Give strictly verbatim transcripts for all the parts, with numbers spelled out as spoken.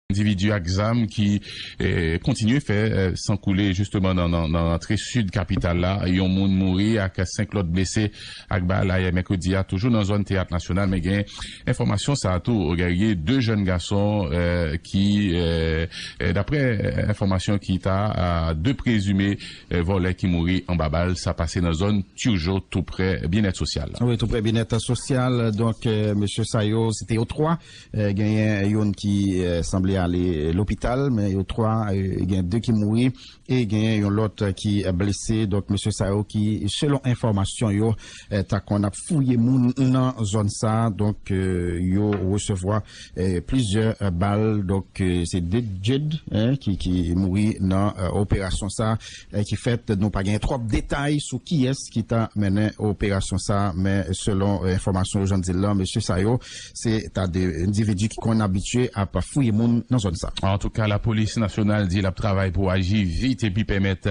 endividi ak zam ki eh, kontinye fè eh, san koule jisteman nan, nan, nan rantre sid kapital la. Yon moun mouri ak senk lòt blese ak bal ayè mèkredi a, toujou nan zòn Teyat Nasyonal. Men gen enfòmasyon sa a tou, Guerrier, de jèn gason eh, ki, eh, eh, daprè eh, enfòmasyon ki ta, ah, de prezime eh, vòlè ki mouri anba bal. Sa pase nan zòn Turgeau, tou prè byennèt sosyal la. Wi, tou prè byennèt sosyal. Donk, eh, mesye sa yo, se te yo twa. Eh, genyen youn ki eh, sanble ale lopital, men yo twa, eh, gen de ki mouri e genyen yon lòt ki blese. Donk, mesye sa yo ki, selon enfòmasyon yo, eh, ta konn ap fouye moun nan zòn sa. Donk, eh, yo resevwa eh, plizyè eh, bal. Donk, eh, se de Jed eh, ki, ki mouri nan eh, operasyon sa eh, ki fèt. Nou pa gen twòp detay sou kiyès ki ta mennen operasyon sa, men selon eh, enfòmasyon yo, jan di l lan, mesye sa yo, se ta de endividi ki konn abitye ap fouye moun nan zòn sa. Antouka, lapolis nasyonal di l ap travay pou aji vit epi pèmèt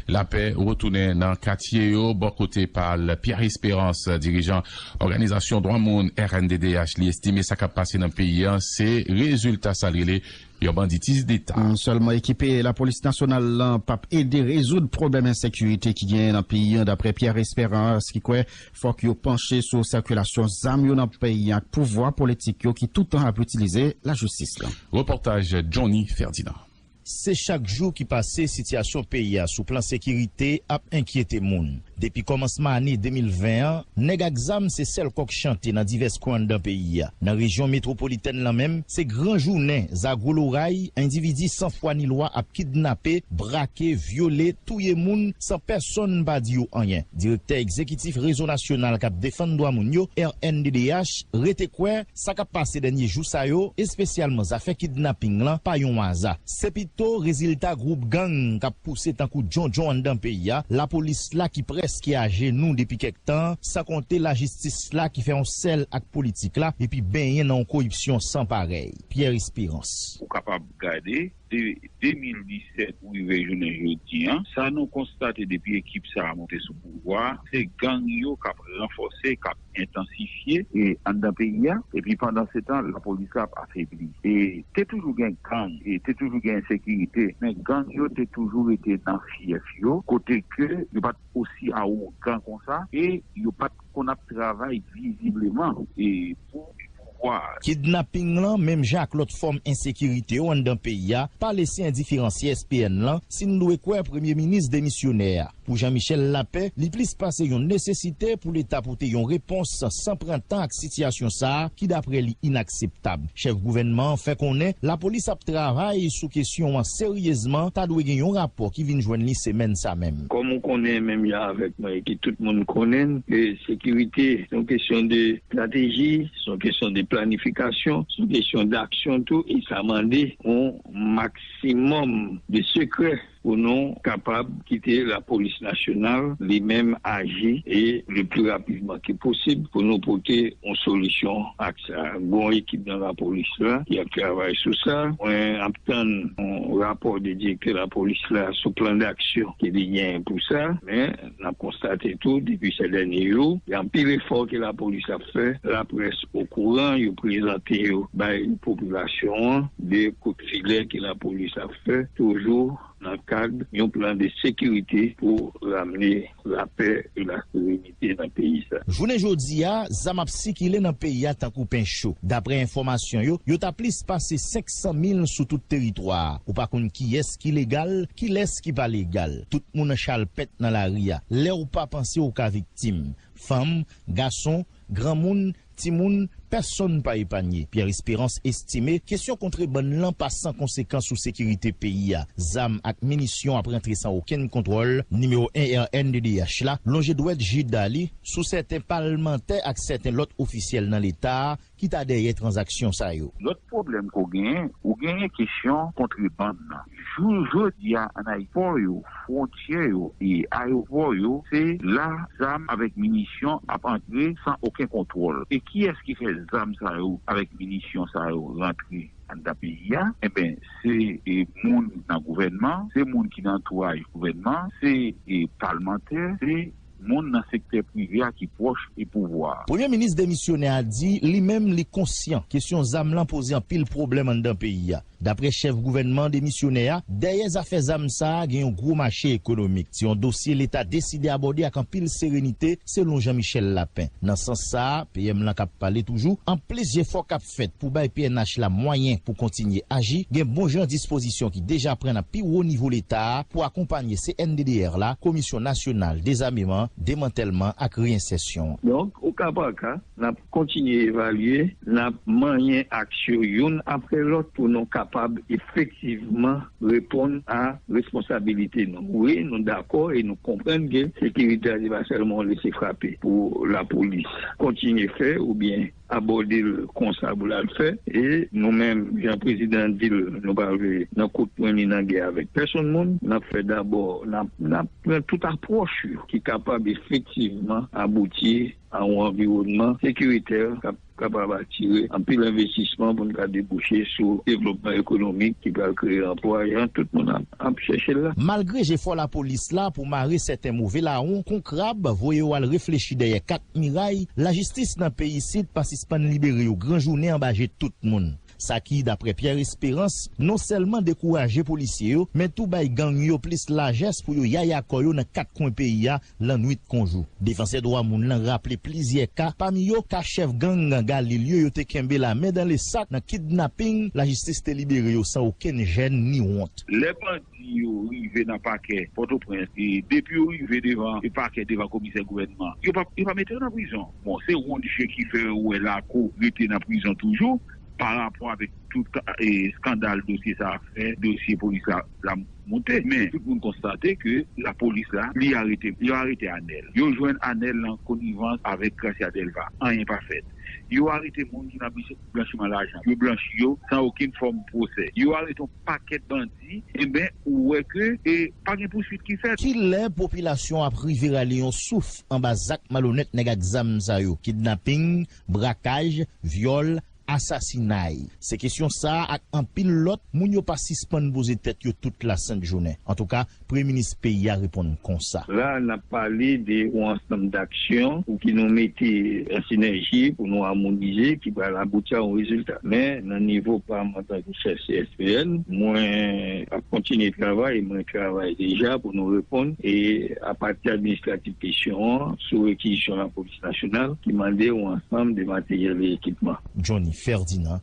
lapè retounen nan katye yo. Bò kote pa l, Pierre Espérance, dirijan òganizasyon dwa moun R N D D H, li estime sa k ap pase nan peyi a se rezilta sa l rele yon banditis deta. Mm, sèlman ekipe lapolis nasyonal lan p ap ede rezoud pwoblèm ensekirite ki genyen nan peyi a, daprè Pierre Espérance, ki kwè fòk yo panche sou sikilasyon zam yo nan peyi a ak pouvwa politik yo ki toutan ap itilize lajistis lan. Repòtaj Johnny Ferdinand. Se chak jou ki pase, sitiyasyon peyi a sou plan sekirite ap enkyete moun. Depi kòmansman ane de mil ven an, nèg ak zam se sèl kòk chante nan divès kwen anndan peyi a. Nan rejyon metwopolitèn lan menm, se gran jounen zagwo loray, endividi san fwa ni lwa ap kidnape, brake, vyole, touye moun san pèsonn pa di yo anyen. Direktè egzekitif Rezo Nasyonal k ap Defann Dwa Moun yo, R N D D H, rete kwè sa k ap pase dènye jou sa yo, espesyalman zafè kidnaping lan, pa yon aza. Se pito rezilta gwoup gang k ap pouse tankou djondjon anndan peyi a, lapolis la ki prèske ajenou depi kèk tan, san konte lajistis la ki fè yon sèl ak politik la epi benyen nan yon koripsyon san parèy. Pierre Espérance. Ou kapab gade de de mil disèt pou rive jounen jodi a, sa nou konstate depi ekip sa a monte sou pouvwa a, se gang yo k ap ranfòse, k ap entansifye e anndan peyi a. Epi pandansetan, lapolis la ap afebli. E te toujou gen gang, e te toujou gen ensekirite, men gang yo te toujou rete nan fyèf yo, kote ke yo pa t osi awogan konsa, e yo pa t konn ap travay vizibleman e pou pouvwa a. Kidnaping lan, menm jan ak lòt fòm ensekirite yo anndan peyi a, pa lese endiferans C S P N lan, si n dwe kwè premye minis demisyonè a. Pou Jean Michel Lapin, li plis pase yon nesesite pou Leta pote yon repons san pran tan ak sitiyasyon sa a ki, daprè li, inakseptab. Chèf gouvènman an fè konnen lapolis ap travay sou kesyon an seryezman, ta dwe gen yon rapò ki vin jwenn li semèn sa menm. Kòm ou konnen menm jan avèk mwen, e ki tout moun konnen n, ke sekirite se yon kesyon de estrateji, se yon kesyon de planifikasyon, se yon kesyon d'aksyon tou, e sa mande yon maksimòm de sekrè pou nou kapab kite lapolis nasyonal li menm aji e le pli rapidman ke posib pou nou pote yon solisyon ak sa. Gon ekip nan lapolis la ki ap travay sou sa. Mwen ap tann yon rapò de direktè lapolis la sou plan d'aksyon ke li genyen pou sa. Men n ap konstate tou, depi sè dènye jou, gen anpil efò ke lapolis ap fè. Laprès okouran, yo prezante yo bay popilasyon an de kout filè ke lapolis ap fè, toujou nan kad yon plan de sekirite pou ramne lapè e laserenite nan peyi sa. Jounen jodi a, zam ap sikile nan peyi a tankou pen cho. Daprè enfòmasyon yo, yo ta plis pase senk san mil sou tout teritwa a. Ou pa konn kiyès ki legal, kilès ki pa legal. Tout moun an chalpèt nan lari a. Lè w pa panse, w ka viktim. Fanm, gason, granmoun, timoun, pèsonn pa epanye. Pierre Espérance estime kesyon kontrebann lan pa san konsekans sou sekirite peyi a. Zam ak minisyon ap rantre san okenn kontwòl. Nimewo en R N D D H la lonje dwèt jida li sou sèten palmantè ak sèten lòt ofisyèl nan Leta a ki ta dèyè tranzaksyon sa yo. Lòt pwoblèm ke w genyen, ou genyen kesyon kontrebann nan. Jou jodi a, an Ayiti, pò yo, fwontyè yo e ayewopò yo, se la zam avèk minisyon ap antre san okenn kontwòl. E kiyès ki fè zam sa yo avèk minisyon sa yo rantre anndan peyi a? Enben, se e, moun nan gouvènman, se moun ki nan antouraj gouvènman, se e, palmantè, se moun nan sektè prive a ki pwòch e pouvwa a. Premye minis demisyonè a di li menm li konsyan kesyon zam lan poze anpil pwoblèm anndan peyi a. Daprè chèf gouvènman demisyonè a, dèyè zafè zam sa a gen yon gwo mache ekonomik. Se yon dosye Leta deside abòde ak anpil serenite, selon Jean Michel Lapin. Nan sans sa a, P M lan k ap pale toujou, anplis jefò k ap fèt pou bay P N H la mwayen pou kontinye aji, gen bon jan dispozisyon ki deja pran nan pi wo nivo Leta a pou akonpanye C N D D R la, Komisyon Nasyonal Dezameman, Demantèlman ak Reyensèsyon an. Donk, o ka pa ka, n ap kontinye evalye, n ap manyen aksyon youn apre lòt pou nou kapab efektivman reponn a responsabilite nou. Wi, nou dakò e nou konprann ke sekirite a se pa sèlman yon lese frape pou lapolis kontinye fè oubyen abòde l konsa pou l al fè. E nou menm, jan prezidan an di l, nou pa vle nan kout pwen ni nan gè avèk pèsonn moun. N ap fè dabò, n ap, n ap pran tout apwòch yo ki kapab efektivman abouti a yon anviwònman sekiritè k ap kapab atire anpil envestisman pou n ka debouche sou devlopman ekonomik ki pral kreye anplwa jan tout moun ap, ap chèche l la. Malgre jefò lapolis la pou mare sèten move lawon kon krab, voye yo al reflechi dèyè kat miray, lajistis nan peyi isit pa sispann libere yo gran jounen anba je tout moun. Sa ki, daprè Pierre Espérance, non sèlman dekouraje polisye yo, men tou bay gang yo plis lajès pou yo yaya kò yo nan kat kwen peyi a, lannwit kon jou. Defansè dwa moun lan raple plizyè ka, pami yo ka chèf gang Galil yo, yo te kenbe lamen dan lesak nan kidnaping, lajistis te libere yo san okenn jèn ni wont. Lè bandi yo rive nan pakè Pòtoprens, e depi yo rive devan e pakè, devan komisè gouvènman, yo pa, yo pa mete yo nan prizon. Bon, se wonn je ki fè yo wè lakou rete nan prizon toujou, pa rapò avèk tout ka-, e, eskandal dosye sa a fè, dosye polis la, la monte. Men, tout moun konstate ke lapolis la, li arete, yo arete Anèl. Yo jwenn Anèl nan konivans avèk Gracia Delva. Anyen pa fèt. Yo arete moun ki nan blanchi-, blanchiman lajan. Yo blanchi yo san okenn fòm pwosè. Yo arete yon pakèt bandi. Enben, ou wè ke, e, pa gen pouswit ki fèt. Kilè popilasyon ap rive rale yon souf anba zak malonèt nèg ak zam sa yo? Kidnaping, brakaj, vyòl, asasinay. Se kesyon sa a ak anpil lòt, moun yo pa sispann poze tèt yo tout lasent jounen. Antouka, premye minis peyi a reponn konsa. La, n ap pale de yon ansanm daksyon pou ki nou mete an sinèji, pou nou amonize, ki pral abouti a yon rezilta. Men, nan nivo pa m antanke chèf C S P N, mwen ap kontinye travay, mwen travay deja pou nou reponn, e a pati administratif kesyon an, sou rekizisyon lapolis nasyonal, ki mande yon ansanm de materyèl e ekipman. Johnny Ferdinand,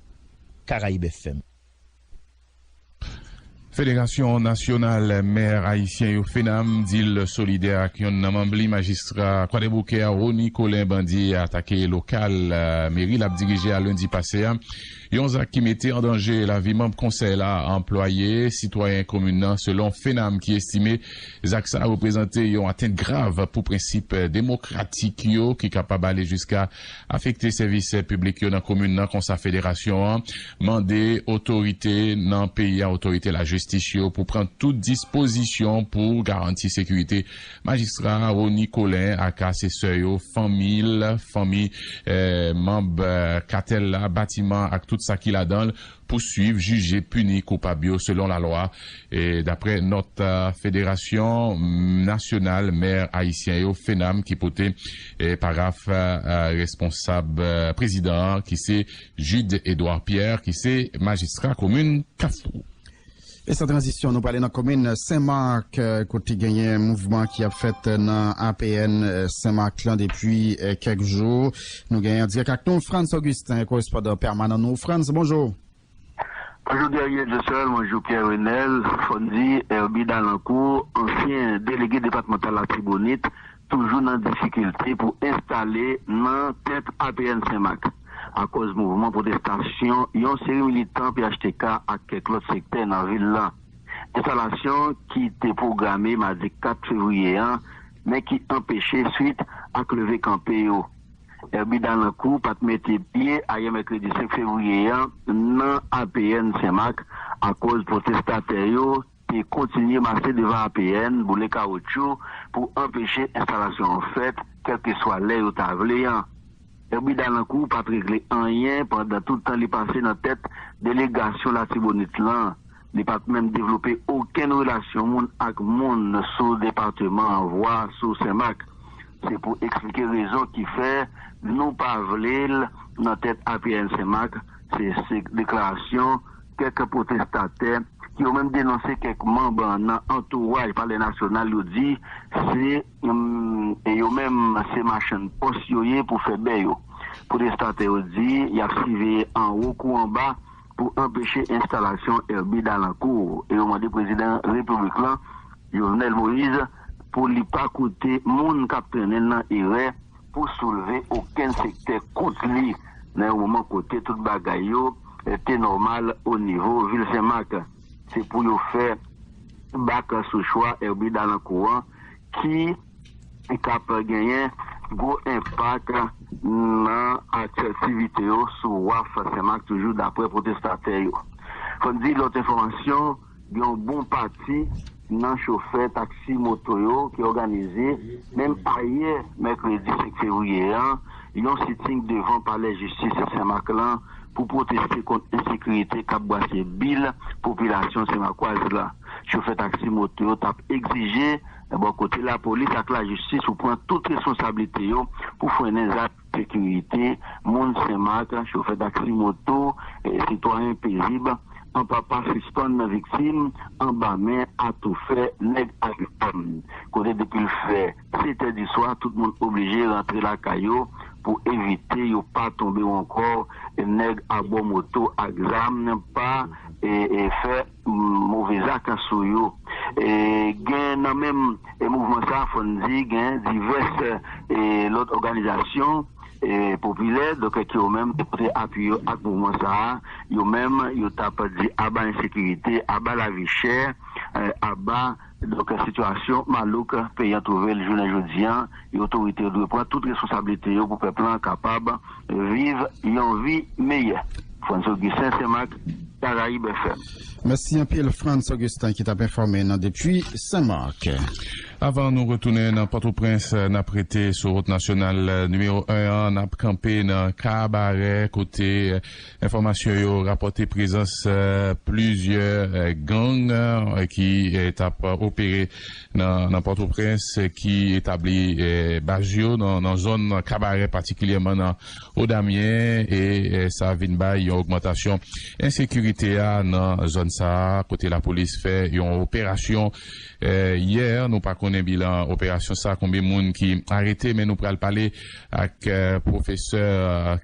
Caraïbes F M. Federasyon Nasyonal Mè Ayisyen yo, FENAM, di l solidè ak yonn nan manm li, majistra Kwadèboukè a, Rony Colin. Bandi atake lokal, eh, meri l ap dirije a lendi pase a. Yon zak ki mete an danje lavi manm konsèy la, anplwaye, sitwayen komin nan, selon FENAM ki estime zak sa a reprezante yon atent grav pou prensip demokratik yo ki kapab ale jiska afekte sèvis piblik yo nan komin nan. Konsa federasyon an mande otorite nan peyi a, otorite lajistis yo pou pran tout dispozisyon pou garanti sekirite majistra Rony Colin ak asesè yo, fanmi l, fanmi, eh, manm, eh, katèl la, batiman ak tout sa ki ladan l, pouswiv, jije, pini koupab yo selon lalwa. E daprè nòt, eh, Federasyon Nasyonal Mè Ayisyen yo, FENAM, ki pote, eh, paraf, eh, responsab, eh, prezidan an, ki se Jude Edouard Pierre, ki se majistra komin Kafou. E san tranzisyon, nou prale nan komin Senmak, eh, kote genyen mouvman ki ap fèt nan A P N, eh, Senmak lan depi, eh, kèk jou. Nou genyen an dirèk ak nou Frantz Augustin, korespondan pèmanan nou. Frantz, bonjou. Bonjou Guerrier Joseph, bonjou Pierre Renel. Fò n di, Herby Dalancourt, ansyen delege depatmantal Latibonit, toujou nan difikilte pou enstale nan tèt A P N Senmak, akòz mouvman pwotestasyon yon seri militan P H T K ak kèk lòt sektè nan vil la. Enstalasyon ki te pwograme madi kat fevriye an, men ki anpeche swit ak leve kanpe yo. Herby Dalancourt pa t mete pye ayè mèkredi senk fevriye an nan A P N Senmak, akòz pwotestatè yo te kontinye mache devan A P N, boule kawotchou pou anpeche enstalasyon an fèt, kèlkeswa lè yo ta vle an. Herby Dalancourt pa t regle anyen pandan tout tan li pase nan tèt delegasyon Latibonit lan. Li pa t menm devlope okenn relasyon moun ak moun sou depatman an, vwa sou Senmak. Se pou eksplike rezon ki fè nou pa vle l nan tèt A P N Senmak, se, se deklarasyon kèk pwotestatè ki yo menm denonse kèk manm nan antouraj Palè Nasyonal, yo di se, hum, e yo menm se machann pòs yo ye pou fè bè yo. Pwotestatè yo di y ap siveye anwo kou anba pou anpeche enstalasyon Herby Dalancourt e yo mande prezidan repiblik lan, Jovenel Moïse, pou li pa koute moun k ap trennen nan erè pou soulve okenn sektè kont li nan yon moman kote tout bagay yo, eh, te nòmal o nivo vil Senmak. Se pou yo fè bak sou chwa Herby Dalancourt an ki k ap genyen gwo enpak nan aktivite yo sou waf Senmak, toujou daprè pwotestatè yo. Fò n di lòt enfòmasyon, gen yon bon pati nan chofè taksi moto yo ki òganize, menm ayè, mèkredi senk fevriye an, yon siting devan Palè Jistis Senmak lan pou pwoteste kont ensekirite k ap bwase bil popilasyon senmakwaz la. Chofè taksi moto yo t ap egzije bò kote lapolis ak lajistis pou pran tout responsablite yo pou frennen zak ensekirite moun Senmak, chofè taksi moto, eh, sitwayen pezib, an pa pa sispann nan viktim anba men atoufè nèg ak zam. Kote depi l fè sèt è di swa, tout moun oblije rantre lakay yo pou evite yo pa tonbe ankò nèg abò moto ak zam pa, e, e, fè, mm, move zak sou yo. E, gen nan menm, e, mouvman sa, fò n di, gen divès, e, lòt òganizasyon, e, popilè, donk, ki yo menm te pote apui yo ak mouvman sa a. Yo menm, yo t ap di aba ensekirite, aba lavi chè, e, aba, donk, sitiyasyon malouk peyi an twouve l jounen jodi an. E otorite yo dwe pran tout responsablite yo pou pèp lan kapab viv yon vi meyè. Frantz Augustin, Senmak, Karayib F M. Mèsi anpil, Frantz Augustin, ki t ap enfòme nou depi Senmak. Avan nou retounen nan Pòtoprens, n ap rete sou wout nasyonal nimewo en an, n ap kanpe nan Kabarè, kote, eh, enfòmasyon yo rapòte prezans, eh, plizyè, eh, gang, eh, ki, eh, t ap opere nan, nan Pòtoprens, eh, ki etabli, eh, baz yo nan, nan zòn Kabarè, patikilyèman nan Odamyen, e, eh, sa vin bay yon ogmantasyon ensekirite a nan zòn sa a, kote lapolis fè yon operasyon, eh, yè. Nou pa konnen bilan operasyon sa, konbyen moun ki arete, men nou pral pale ak, eh, pwofesè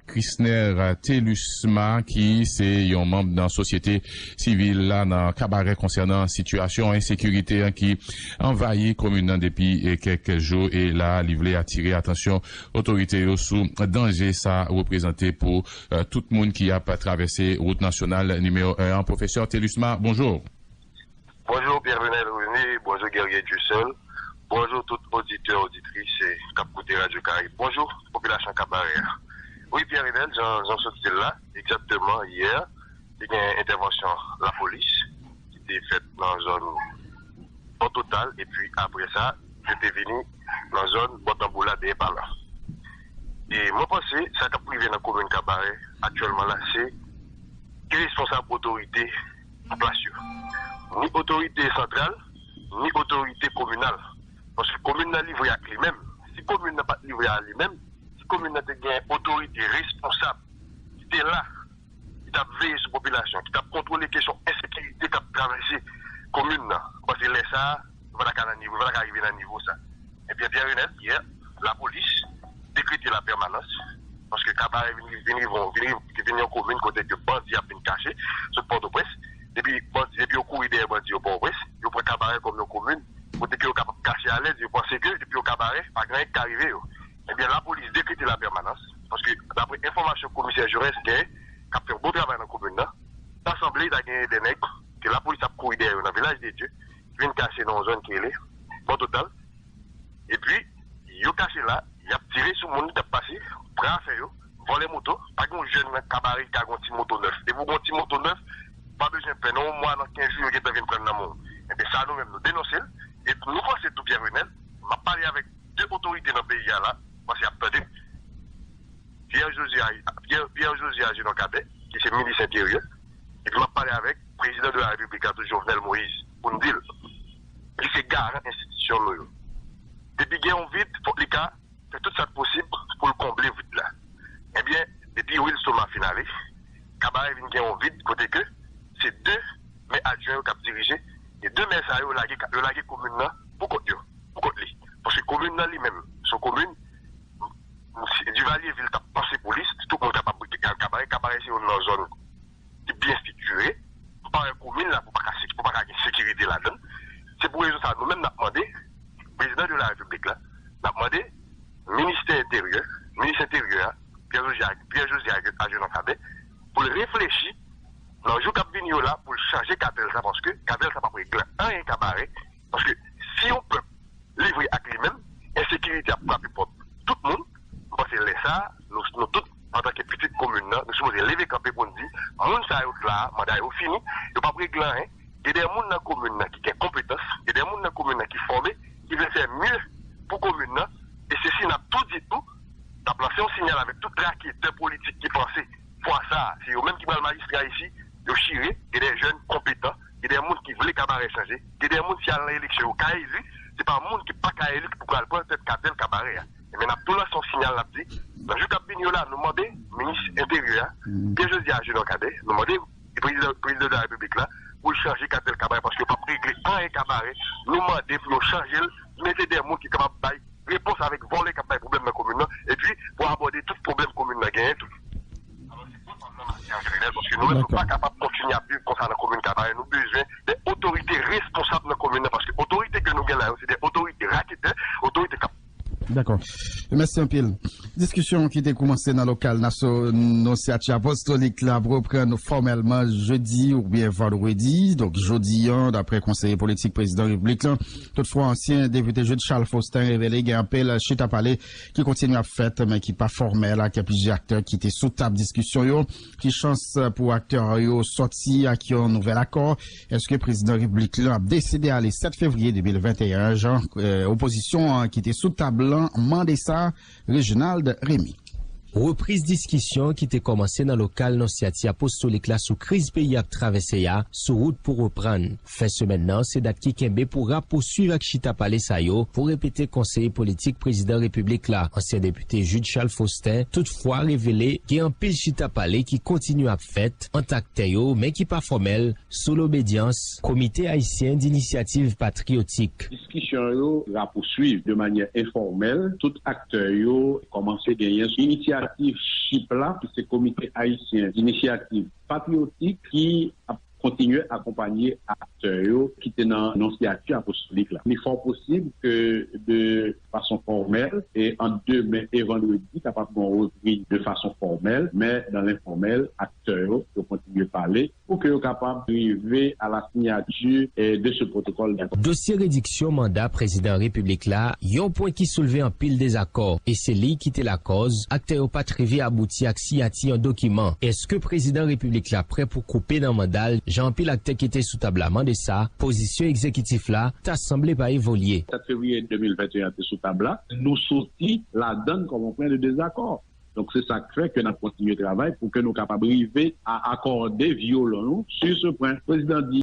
Chrisner Thelusma, ki se yon manm nan sosyete sivil la nan Kabarè, konsènan sitiyasyon ensekirite an ki anvayi komin nan depi, eh, kèk jou, e la li vle atire atansyon otorite yo sou danje sa reprezante pou, eh, tout moun ki ap travèse wout nasyonal nimewo en an. Pwofesè Thelusma, bonjou. Bonjou, Pierre Renel René. Bonjou, Guerrier Dieuseul. Bonjou, tout oditè, oditris, eh, k ap koute Radyo Karayib. Bonjou, popilasyon Kabarè a. Wi, Pierre Renel, jan, jan w sot di l la, egzakteman, yè, te gen entèvansyon lapolis ki te fèt nan zòn Pòtotal, epi apre sa, yo te vini nan zòn Bò Tanbou la, dèyè Palan. E mwen panse, sa k ap rive nan komin Kabarè aktyèlman la, se ke responsab otorite an plas yo. Ni otorite santral, ni otorite kominal. Paske komin nan livre ak li menm. Si komin nan pa t livre a li menm, si komin nan te gen otorite responsab ki te la, ki t ap veye sou popilasyon, ki t ap kontwole kesyon ensekirite k ap travèse komin nan, paske lè sa a, yo pa ta ka nan nivo, yo pa ta ka rive nan nivo sa. Ebyen, Pierre Renel, yè, lapolis dekrete lapèmanans, paske Kabarè vin, vin rive, vin rive, vin yon komin kote ke bandi ap vin kache sot Pòtoprens. Depi bandi, depi yo kouri dèyè bandi yo Pòtoprens, yo pran Kabarè kòm yon komin kote ke yo kapab kache alèz, yo panse ke depi yo Kabarè, pa gen anyen ki ka rive yo. Ebyen, lapolis dekrete lapèmanans, paske daprè enfòmasyon komisè Jaurès genyen, k ap fè yon bon travay nan komin nan, ta sanble ta genyen de nèg ke lapolis ap kouri dèyè yo nan Vilaj de Dye, ki vin kache nan yon zòn ki rele Bò Total. Epi, yo kache la, y ap tire sou moun k ap pase, pran afè yo, vòlè moto. Pa gen yon jèn nan Kabarè ki ka gen yon ti moto nèf. Depi w gen yon ti moto nèf, pa bezwen pè, nan yon mwa, nan kenz jou, yo gentan vin pran l nan men w. Ebyen, sa nou menm, nou denonse l. E nou panse tou, Pierre Renel, m ap pale avèk de otorite nan peyi a la, m panse y ap tande m. Pierre Josias, Pierre, Pierre Josias Jenon Cadet, ki se minis enteryè, epi m ap pale avèk prezidan de la repiblik la tou, Jovenel Moïse, pou n di l, li se garan enstitisyon nou yo. Depi gen yon vid, fòk li ka fè tout sa k posib pou l konble vid la. Ebyen, depi Wilsoma fin ale, Kabarè vin gen yon vid kote ke se yo k ap dirije. E de mè sa yo lage, yo lage komin nan pou kont yo, pou kont li. Paske komin nan li menm, se yon komin, si Duvalier Ville t ap panse pou li, si tout moun kapab rete Kabarè, Kabarè se youn nan zòn ki byen estrikture. Nou pa wè komin la pou pa ka, pou pa ka gen sekirite ladan l. Se pou rezon sa, nou menm n ap mande, Prezidan de la Repiblik la, n ap mande Ministè Enteryè, Minis Enteryè a, Pierre Josias, Pierre Josias Agenor Cadet, pou l reflechi nan jou k ap vini yo la, pou l chanje katèl sa, paske katèl sa p ap regle anyen Kabarè, paske si yon pèp livre ak li menm, ensekirite ap frape pòt tout moun. M panse lè sa a, nou, nou tout, antanke pitit komin nan, nou sipoze leve kanpe pou n di, moun sa yo k la a, manda yo fini, yo p ap regle anyen. Gen de moun nan komin nan ki gen konpetans, gen de moun nan komin nan ki fòme, ki vle fè mye pou komin nan, e se si n ap tou di tou, n ap lanse yon siyal avèk tout raketè politik ki panse fwa sa a, se yo menm ki pral majistra isi, yo chire, gen de jèn konpetan, gen de moun ki vle Kabarè chanje, gen de moun si al nan eleksyon yo ka eli, se pa moun ki pa ka eli ki pou pral pran tèt katèl Kabarè a. Ebyen, n ap tou lanse yon siyal, n ap di, nan jou k ap vini yo la, nou mande minis enteryè a, Pierre Josias Agenor Cadet, nou mande prezidan, prezidan de la Repiblik la, pou l chanje katèl Kabarè, paske yo p ap regle anyen Kabarè. Nou mande pou yo chanje l, mete de moun ki kapab bay repons avèk vòlè k ap bay pwoblèm nan komin nan, epi pou abòde tout pwoblèm komin nan genyen tou. Alò, se konsa m nan mati an jeneral, paske nou menm, nou pa kapab kontinye ap viv konsa nan komin Kabarè. Nou bezwen de otorite responsab nan komin nan, paske otorite ke nou gen la yo, se de otorite raketè, otorite k ap Dakò. Mèsi anpil. Diskisyon ki te koumanse nan lokal Nasyon, Nonsyati Apostolik la ap reprann fòmèlman jedi oubyen vandredi, donk jodi a, daprè konseye politik prezidan repiblik la. Toutfwa, ansyen depite Jude Charles Faustin revele gen anpil chita pale ki kontinye ap fèt, men ki pa fòmèl, ak plizyè aktè ki te sou tab diskisyon yo. Ki chans pou aktè yo sòti ak yon nouvèl akò? Èske prezidan repiblik la ap deside ale sèt fevriye de mil venteyen, jan, eh, opozisyon an ki te sou tab lan mande sa? Reginald Remy. Repriz diskisyon ki te kòmanse nan lokal Nonsyati Apostolik la sou kriz peyi a ap travèse a sou wout pou reprann. Fen semèn nan, se dat ki kenbe pou rapousuiv ak chita pale sa yo, pou repete konseye politik prezidan repiblik la, ansyen depite Jude Charles Faustin, toutfwa revele gen anpil chita pale ki kontinye ap fèt ant aktè yo, men ki pa fòmèl, sou lobedyans Komite Ayisyen d Inisyativ Patriyotik. Diskisyon yo rapousuiv de manyè enfòmèl. Tout aktè yo kòmanse genyen inisyativ chip la, ki se Komite Ayisyen d Inisyativ Patriyotik, ki ap kontinye akonpanye aktè yo ki te nan Nonsyati Apostolik la. Li fò posib ke de fason fòmèl, e ant demen e vandredi, kapab gen yon repriz de fason fòmèl, men nan lenfòmèl, aktè yo, yo kontinye pale pou ke yo kapab rive a la sinyati, eh, de ce protocole d'accord. Dosye rediksyon manda prezidan repiblik la, yon pwen ki soulve anpil dezakò, e se li ki te lakòz aktè yo pa t rive abouti ak siyati yon dokiman. Èske prezidan repiblik la prè pou koupe nan manda l, jan anpil aktè ki te sou tab la mande sa? Pozisyon egzekitif la ta sanble pa evolye. Sèt fevriye de mil venteyen te sou tab la, nou soti ladann kòm yon pwen de dezakò. Donk, se sa k fè ke n ap kontinye travay pou ke nou kapab rive a akòde vyolon nou sur ce point. Prezidan di,